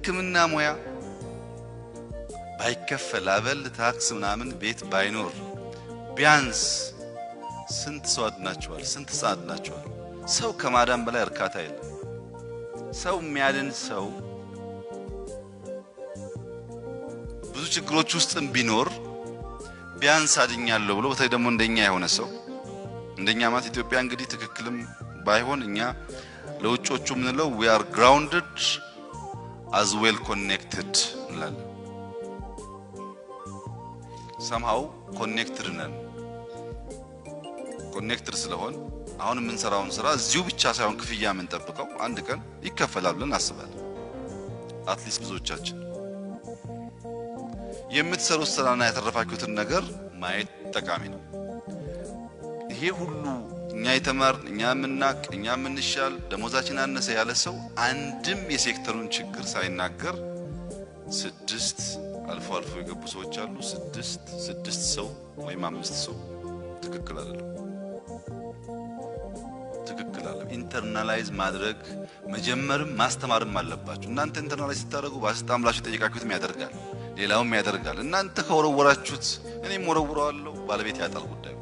ሕክምና ሙያ ባይከፈል፣ አበል ታክስ ምናምን ቤት ባይኖር ቢያንስ ስንት ሰው አድናችኋል? ስንት ሰው አድናችኋል? ሰው ከማዳን በላይ እርካታ የለም። ሰው የሚያድን ሰው ብዙ ችግሮች ውስጥም ቢኖር ቢያንስ አድኛለሁ ብሎ፣ በተለይ ደግሞ እንደኛ የሆነ ሰው፣ እንደኛ ማለት ኢትዮጵያ እንግዲህ ትክክልም ባይሆን እኛ ለውጮቹ የምንለው we are grounded as well connected እንላለን። Somehow connected ነን። Connected ስለሆን አሁን የምንሰራውን ስራ እዚሁ ብቻ ሳይሆን ክፍያ የምንጠብቀው አንድ ቀን ይከፈላል ብለን እናስባለን። At least ብዙዎቻችን የምትሰሩት ስራና ያተረፋችሁትን ነገር ማየት ጠቃሚ ነው። ይሄ ሁሉ እኛ የተማርን፣ እኛ የምናቅ፣ እኛ የምንሻል፣ ደሞዛችን አነሰ ያለ ሰው አንድም የሴክተሩን ችግር ሳይናገር ስድስት አልፎ አልፎ የገቡ ሰዎች አሉ። ስድስት ስድስት ሰው ወይም አምስት ሰው ትክክል አይደለም። ትክክል አይደለም። Internalize ማድረግ መጀመርም ማስተማርም አለባችሁ። እናንተ internalize ስታደርጉ ባለስልጣን ብላችሁ የጠየቃችሁትም ያደርጋል፣ ሌላውም ያደርጋል። እናንተ ከወረወራችሁት እኔም ወረውረዋለሁ፣ ባለቤት ያጣል ጉዳዩ።